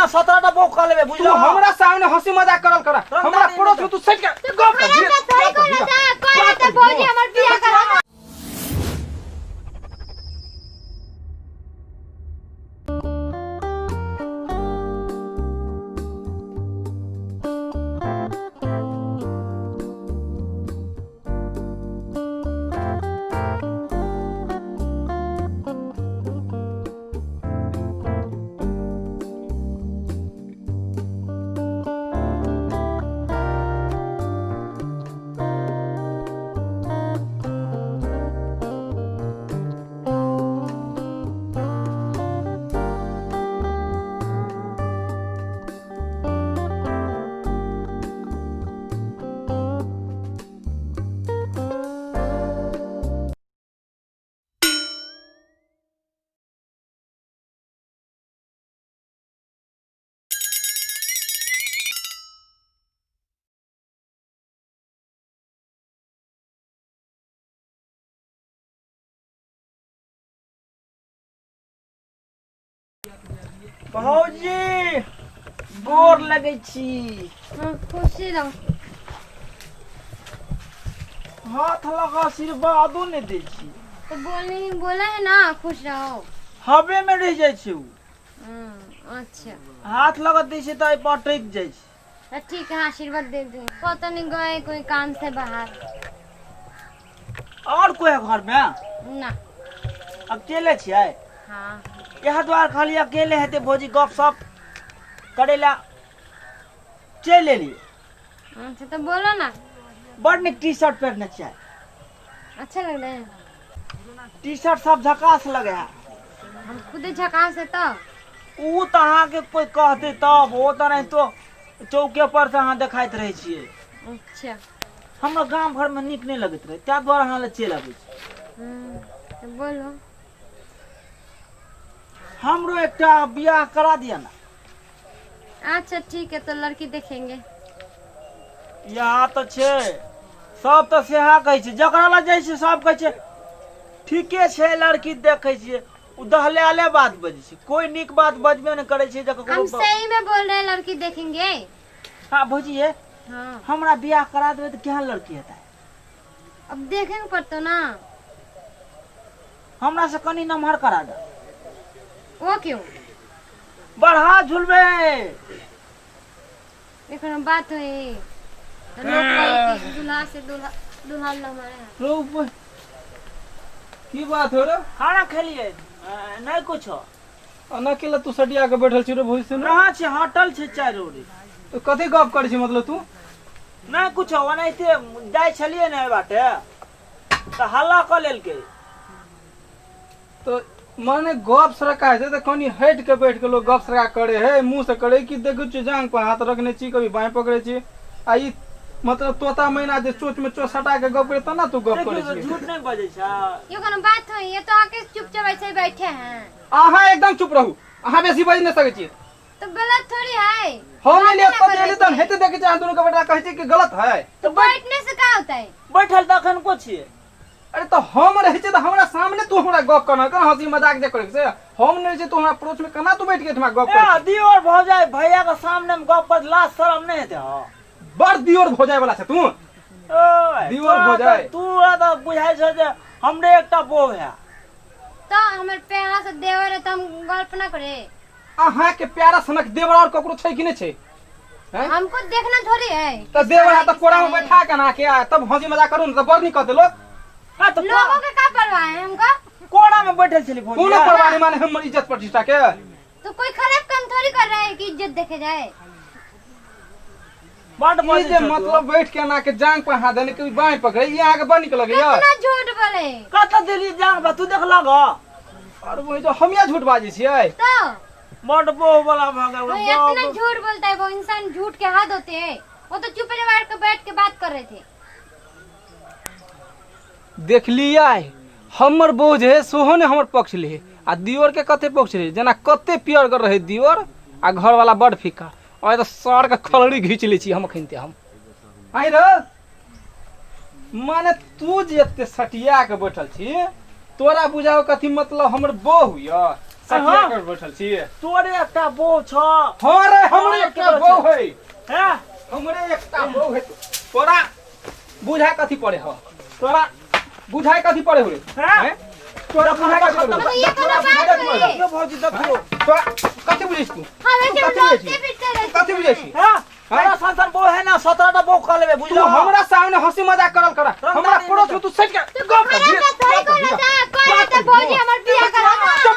ने 17 टा बो कऽ लेबै तू बुझलो हमरा सामने हंसी मजाक करल कर हमरा पड़ोस में तू सट के गप कर खराब बात थोड़ी कहना था कह रहे थे भौजी हमर बियाह करा भौजी गोर लगै छी। हाँ, खुशी रहो। हाथ लगा आशीर्वादो नहि दै छी। तो बोलने ही बोला है ना, खुश रहो। हवे में रहि जाइ छै उ। अच्छा। हाथ लगा दै छै तऽ एहि पर अटकि जाइ छै। तो ठीक है, आशीर्वाद दे दूँ। पता नहीं गए कोई काम से बाहर। और कोई है घर में? ना। अकेले छियै? हाँ। इएह दुआरे खाली अकेले हेतै भौजी, गप सप करै लए चलि एलियै। अच्छा तो बोलो ना। बड़ नीक टी शर्ट पहिरने छियै। अच्छा लग रहा है। टी शर्ट सब झकास लगे है। हम खुद झकास है तो। उ तऽ अहाँके कोई कहतै तब, ओ तऽ नहीं तो चौके पर से अहाँ देखाइत रहै छियै। अच्छा। हमरा गाम घर में नीक नहि लगैत रहै, ताहि दुआरे अहाँ लग चलि अबै छी। तो बोलो। हमरो एकटा बियाह करा दिअ ना। अच्छा ठीक है, तो लड़की देखेंगे। यहाँ तऽ छै सब तऽ सएह कहै छै, जकरा लग जाइ छै सब कहै छै ठीके छै लड़की देखै छियै, ओ दहलाले बात बजै छै, कोई नीक बात बजबे नहि करै छै। जे हम ककरो सही में बोल रहे हैं, लड़की देखेंगे। हाँ भौजी ये। हाँ। हमरा बियाह करा देबै तऽ केहन लड़की हेतै? अब देखेंगे पड़तो ना। हमरा से कनि नमहर करा दे। वो क्यों? बढ़ा झुलबै। देखो बात हुई तो लोग कहे कि दूल्हा से दूल्हा दूल्हा हमारे यहाँ। रो की बात हो रे? खाना खेलियै नहि कुछो। एना केला तू सटिया के बैठल छी रे भौजी से? कहाँ छै, हटल छै चारि ओरी। तो कथी गप करै छी मतलब तू? नहि कुछो, ओनाहिते जाइ छलियै ने एहि बाटे तऽ हल्ला कऽ लेलकै। तो माने गप सरका है तऽ कनी हट के बैठ के लोग गप सरका करे है, मुंह से करे कि देखै छी जांग पर हाथ रखने छी, कभी बाएं पकड़े छी, आ ई मतलब तोता मैना जे चोच में चोच सटा के गप करे तना तू गप करे देखियौ छी। झूठ नहि बजै छै। ये कोनो बात हुई? ये तो आके चुपचाप ऐसे ही बैठे हैं। अहाँ एकदम चुप रहू, अहाँ बेसी बाजि नहि सकै छी। तो गलत थोड़ी है। हम बात एलियै ना तब करे एलियै तहन हेतै देखै छी अहाँ दुनू के बेटा कहै छी कि गलत है। तो बैठने से का होता है? बैठल तऽ एखन को छियै? अरे तो हम रहै छियै तऽ हमरा सामने तू हमरा गप करना कर हंसी मजाक जे करे से, हम नहि रहै छियै तू हमरा पड़ोस में केना तू बैठ के एहिठमा गप ए करै छी? दियोर भौजाई भैया के सामने में गप कर लाज शरम नहि हेतै? हँ बड़ दियोर भौजाई वाला छै तू। ओए, दियोर तोरा भौजाई। तऽ- तू तऽ बुझाइ छौ जे हमरे एकटा बोह है। तो हमारे प्यारा से देवर है तो हम गल्प ना करे। अहाँ के प्यारा सनक देवर और ककरो छै कि नहि छै? हैं? हमको देखना थोड़ी है। तऽ देवर है तऽ कोरा में बैठा के ना के आ तब हंसी मजाक करू ने तऽ बड़ नीक कहतै लोग। हाँ तऽ लोगों के का परवाह है हमको? कोना में बैठल छली भौजी? कोनो परवाह नहि, माने हमर इज्जत प्रतिष्ठा के। तो कोई खराब काम थोड़ी कर रहा है कि इज्जत देखे जाए। बड ई बजै जे छौ तू। मतलब बैठ के ना के जांग पर हाथ देने के बाएं पकड़े, ई अहाँ के बड़ नीक लगैया। कितना झूठ बोले। कतऽ देली जान बा तू देखलक ह? और वही जो हम या झूठ बाजै छियै। तो बड बोह वाला भऽ गेल। वो इतना झूठ बोलता है, वो इंसान झूठ के हाथ होते हैं। वो तो चुप बैठ के बैठ के बात कर रहे थे। देखलियै हमर बोझ है सेहो ने हमर पक्ष ले आ दियोर के कते पक्ष ले, जेना कते पियरगर रहे दियोर आ घरवाला बड़ फीका, और तऽ सर के खलड़ी घीच लै छी हम अखन ते हम आइ रे। माने तू जे एते सटिया के बैठल छी तोरा बुझाओ कथी मतलब हमर बहू यऽ? सखिया हाँ। कर बैठल छियै। तोरे एकटा बो छ। हाँ रे, हमरे एकटा बहू है। हैं? हमरे एकटा बहू है। तोरा बुझाय कथी पड़े हो? तोरा बुझाय कथी पड़े हो रे? हैं? हैं? तोरा बुझाय कथी पड़े हो? मतलब ये कोनो बात नहीं। देखियो भौजी, देखियो। तोरा कथी बुझै छी तू? हमें तू जब कथी बुझै लौटते छी? फिरते रहते तू कथी बुझै छी? हैं? तोरा सन सन बो है ना, 17 टा बो कह लेबे, तू बुझलो? हमरा सामने हंसी मजाक करल करा। हमरा पड़ोस में तू सट के तो गप कर। हमरा थोड़ी कोनो था, कोई तो भौजी हमर बियाह करा था। चुप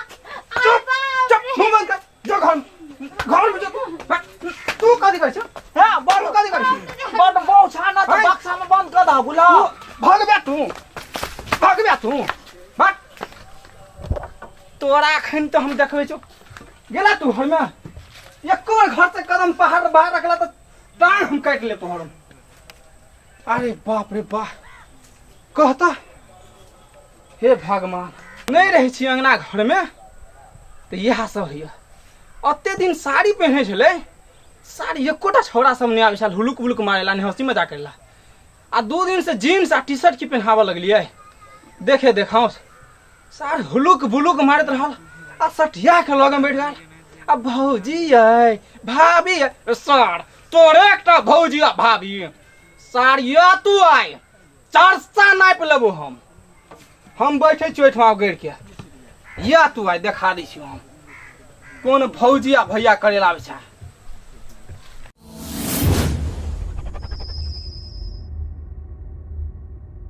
चुप चुप, मुंह बंद कर। जो घर घर में जो तू। तू कथी करै छ? हैं? बड़ तू कथी करै छी? बड़ बो छा ना, तऽ हैं? बक्सा में बंद कऽ दह, बुझलो? तू भगबे, तू भगबे, तू भाग। तोरा अखन तऽ हम देखबै छौ। गेला तू घरमे? एको बेर घर से कदम बाहर बाहर रखला तऽ टांग हम काटि लेब तोहर। अरे बाप रे बाप, कहता हे भगवान, नहि रहै छी अंगना घरमे तऽ इएह सब होइए। अते दिन साड़ी पहिने छलै, साड़ी एकोटा छौड़ा सब नहि आबै छल हुलुक बुलुक मारेला, नहि हँसी मजाक करेला। आ 2 दिन से जीन्स आ टी शर्ट की पहिनाबऽ लगलियै, देखे देखाउ सार हुलुक बुलुक मारैत रहल आ सठिया के लग में बैठ गेल। आ भौजी यै, भाभी यै, सार तोरे एकटा भौजी आ भाभी सार या तू आय चरसा नापि लेबो हम। हम बैठे छी ओहिठमा गड़ि के, या तू आय देखा दै छियौ हम कोन भौजी आ भैया करे ला आबै छै।